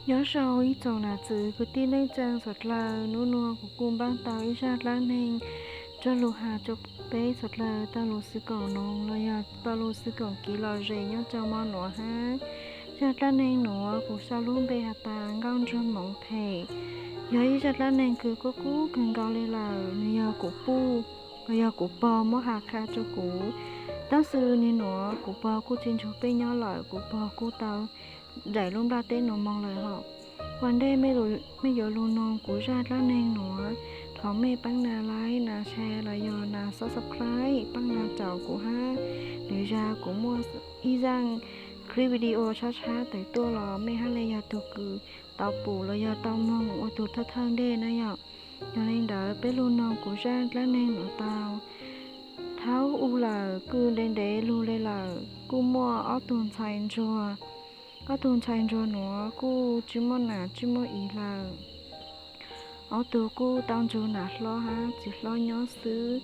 Nyob zoo ib tsoom nam txiv kwv tij neej tsaa suav dlawg, nub nua kuv kuj npaj tau ib zaj dlaab neeg coj lug has rua peb suav dlawg tau lug xwv koom noog los yog tau lug xwv koom kev lom zem nyob rua mo nuav hab. Zaj dlaab neeg nuav kuv sau lub npe has tas Nkauj Ntsuag Moov Phem. Yog ib zaj dlaab neeg kws kuj kub kawg nkaus le lawm, nwg yog kuv puj los yog kuv pog muab has qha rua kuv. Tab sis nwg nuav kuv pog kuj tsi nrug peb nyob lawm, kuv pog kuj tau nraim lub nplaj teb nuav moog lawm hos. Ua ntej mej yuav lug noog kuv zaj dlaab neeg nuav, thov mej paab nas like, nas share los yog nas subscribe paab nas caum kuv hab. Lwm zag kuv muaj ib zaj clip video tshab tshab tawm tuaj los mej hab le yog tug kws tau pum los yog tau mloog ua tug thawj thawj ntej na yom. Yog le ntawd peb lug noog kuv zaj dlaab neeg nuav tau. Thaum ub lawm kuj ntev ntev lug le lawm, kuj muaj ob tug ntxhais ntsuag. Ob tug ntxhais ntsuag nuav kuj tsi muaj nam tsi muaj ib lawm. Ob tug kuj tau nrug nam hlob hab txiv hlob nyob xwb.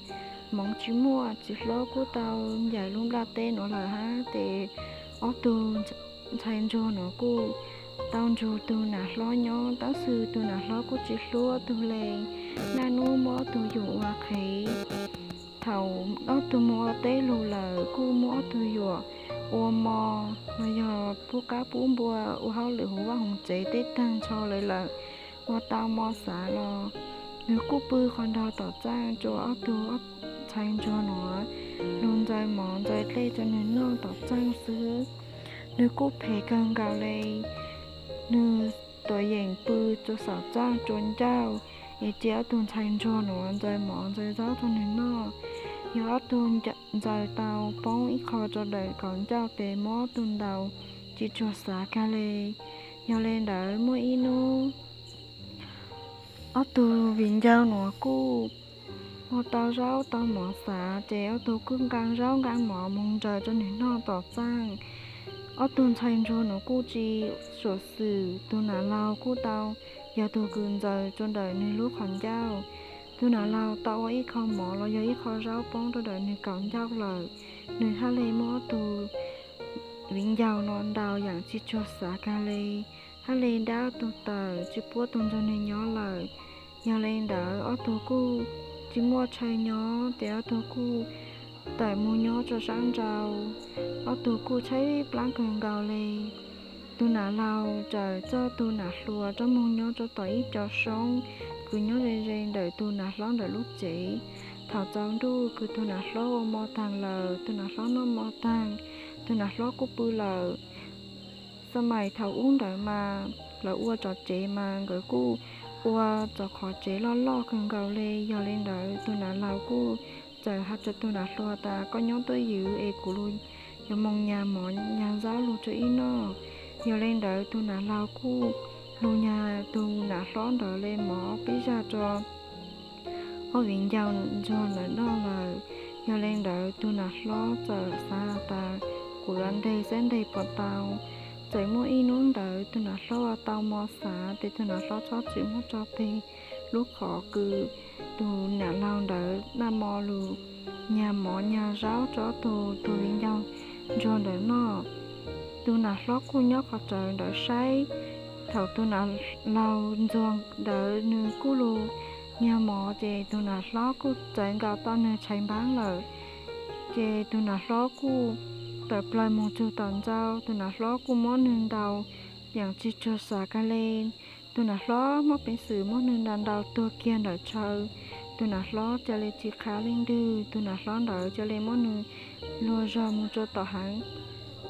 Moov tsi muaj, txiv hlob kuj tau ncaim lub nplaj teb nuav lawm hab ces ob tug ntxhais ntsuag nuav kuj tau nrug tug nam hlob nyob, tab sis tug nam hlob kuj tsi hlub ob tug le. Naj nub muab ob tug yuam ua qhev. Thaum ob tug moog ua teb lug lawm kuj muab ob tug yuam ua mos los yog pub qaib pub npua ua hauj lwm huv vaj huv tsev tej taag nrho le lawm. Ua tau mos xav los nwg kuj pw qhov nraag tom txaaj rua ob tug ntxhais ntsuag nuav lug ntxaws mov ntxaws dlej rua nwg noj tom txaaj xwb. Nwg kuj phem kawg nkaus le, nwg tuam yeem pw rua saum txaaj rua ncauj es cia ob tug ntxhais ntsuag nuav ntxaws mov ntxaws zaub rua nwg noj. Yog ob tug ntxaws tau poob ib qho rua ntawm kaum ncauj tes muab ob tug ntaus tsi tsuag xav kag le. Yog le ntawd muaj ib nub ob tug viv ncaus nuav kuj ua tau zaub tau mov xav ces ob tug kuj nqaa zaub nqaa mov moog ntsaws rua nwg noj tom txaaj. Ob tug ntxhais ntsuag nuav kuj tsi suam xwm, tug nam laug kuj tau yog tug kws ntxaws rua ntawm nwg lub qhov ncauj. Tug nam laug tau ua ib qho mov los yog ib qho zaub poob rua ntawm nwg kaum ncauj lawm, nwg hab le muab ob tug viv ncaus nuav ntaus yaam tsi tsuag xav kag le, hab le dab ob tug tawm tsi pub ob tug nrug nwg nyob lawm. Yog le ntawd ob tug kuj tsi muaj chaw nyob ces ob tug kuj tawm moog nyob rua saab nrau. Ob tug kuj tshaib plab kawg nkaus le. Tug nam laug txawm coj tug nam hluas rov moog nyob rua tom ib co soob kws nyob ze ze ntawm tug nam hlob ntawm lub tsev. Thaum tsaus ntuj kws tug nam hlob ua mov taag lawm, tug nam hlob noj mov taag, tug nam hlob kuj pw lawm. Xab mais thaum ub ntawd mas lawv ua tso tsev mas nkawd kuj ua tso qhov tsev loj loj kawg nkaus le. Yog le ntawd tug nam laug kuj txawm has rua tug nam hluas tas, koj nyob tuab ywm es kuv lug yuav moog nyas mov nyas zaub lug rua ib noj. Yog le ntawd tug nam laug kuj lug nyas tug nam hlob ntawd le mov peb zag rua ob viv ncaus ntsuag ntawd noj lawm. Yog le ntawd tug nam hlob txawm xav tas, kuv yuav nreg saib nreg puas tau. Txawm muaj ib nub ntawd tug nam hlob ua tau mov xav ces tug nam hlob txhob txwm muab tso peg lub qhov kws tug nam laug ntawd naj mo lug nyas mov nyas zaub rua tug tug viv ncaus ntsuag ntawd noj. Tug nam hlob kuj nyob qhov rawv ntawd saib. Thaum tug nam laug ntsuag ntawd nwg kuj lug nyas mov ces tug nam hlob kuj txawv nkaus tau nwg tshais npaab lawm. Ces tug nam hlob kuj tawm plaws moog tsug tom ntxau, tug nam hlob kuj muab nwg ntaus yaam tsi tsuag xav kag le. Tug nam hlob muaj peev xwm muab nwg ntaus ntaus tuag kiag ntawm chaw. Tug nam hlob ca le tsi qha leej twg, tug nam hlob ntawd ca le muab nwg luag zog moog rua tom haav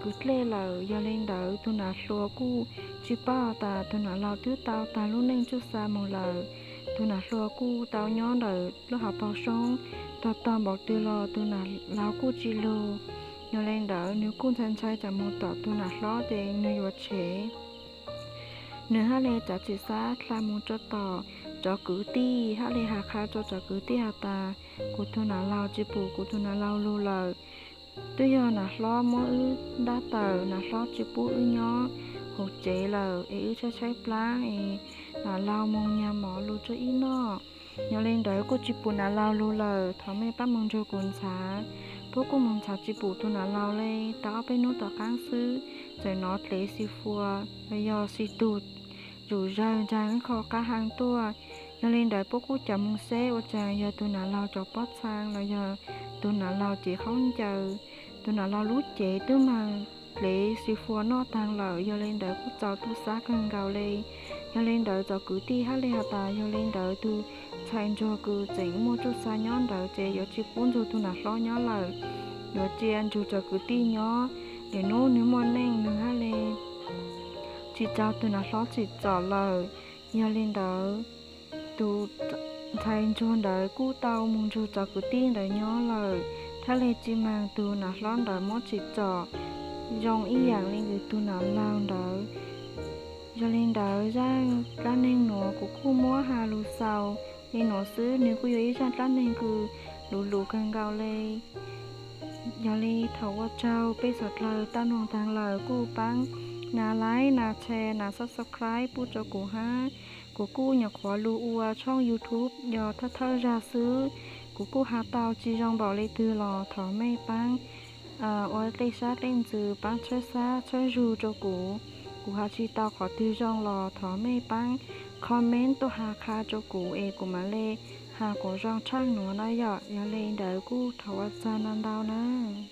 kwv dlej lawm. Yog le ntawd tug nam hluas kuj tsi paub tas tug nam laug twb tau taag lub neej tsuj xa moog lawm. Tug nam hluas kuj tau nyob ntawm lub hauv paug soob tog tog npaum twg los tug nam laug kuj tsi lug. Yog le ntawd nwg kuj ntshai ntshai tsam moog tom tug nam hlob ces nwg yuav tshev. Nwg hab le tsav txim xab dlha moog rua tom cov kwv tij hab le has qha rua cov kwv tij has tas, kuv tug nam laug tsi pum kuv tug nam laug lug lawm. Twb yog nam hlob muab wb ntab tawm, nam hlob tsi pub wb nyob huv tsev lawm es wb tshaib tshaib plab es nam laug moog nyag mov lug rua ib noj. Yog le ntawd kuj tsi pum nam laug lug lawm, thov mej pab moog nrug kuv ntxhav. Puab kuj moog ntxhav tsi pum tug nam laug le, tau ob peb nub tom qaab xwb txawm nov dlev xi fua los yog xi tug zuj zawg ntseeg kho qab heev tuaj. Yog li ntawd puab kuj caum moog seb ua caag yog tug nam laug cov pob txhaa los yog tug nam laug cev khaub ncaws, tug nam laug lub cev twb moog dlev xi fua noj taag lawm. Yog li ntawd kuj txaus tub sab kawg nkaus le. Yog li ntawd txog kwv tij hab le has tas, yog li ntawd tug ntxhais ntsuag kws tseem muaj txuj sa nyob ntawd ces yuav tsi pub nrug tug nam hlob nyob lawm, yuav tsi nrug txog kwv tij nyob. Lwm nub nwg muaj neej nwg hab le tsi tsaug tug nam hlob tsim txom lawm. Yog li ntawd, tug ntxhais ntsuag ntawd kuj tau moog nrug txog kwv tij ntawd nyob lawm, hab le tsi moog tug nam hlob ntawd muab tsim txom zoo ib yaam le tug nam laug ntawd. Yog li ntawd zaaj dlaab neeg nuav kuv kuj muab has lug xaus li nuav xwb, nwg kuj yog ib zaaj dlaab neeg kws luv luv kawg nkaus le. Yog li thaus ua tsaug peb suav dlawg taab noog taag lawm kuj paab nav like, nav share, nav subscribe pub rua kuv hab. Kuv kuj nyuam qhuav lug ua tshooj YouTube yog thawj thawj zag xwb, kuv kuj has tau tsi zoo npaum le twg los thov mej paab ua dlej sab dlej ntsws, paab tshawb sab tshawb zug rua kuv. Kuv has tsi tau qhov twg zoo los thov mej paab comment tuaj has qha rua kuv es kuv maam le has kuas zoo tshaaj nuav na yom. Yog li ntawd kuj thov ua tsaug ntau ntau nawb.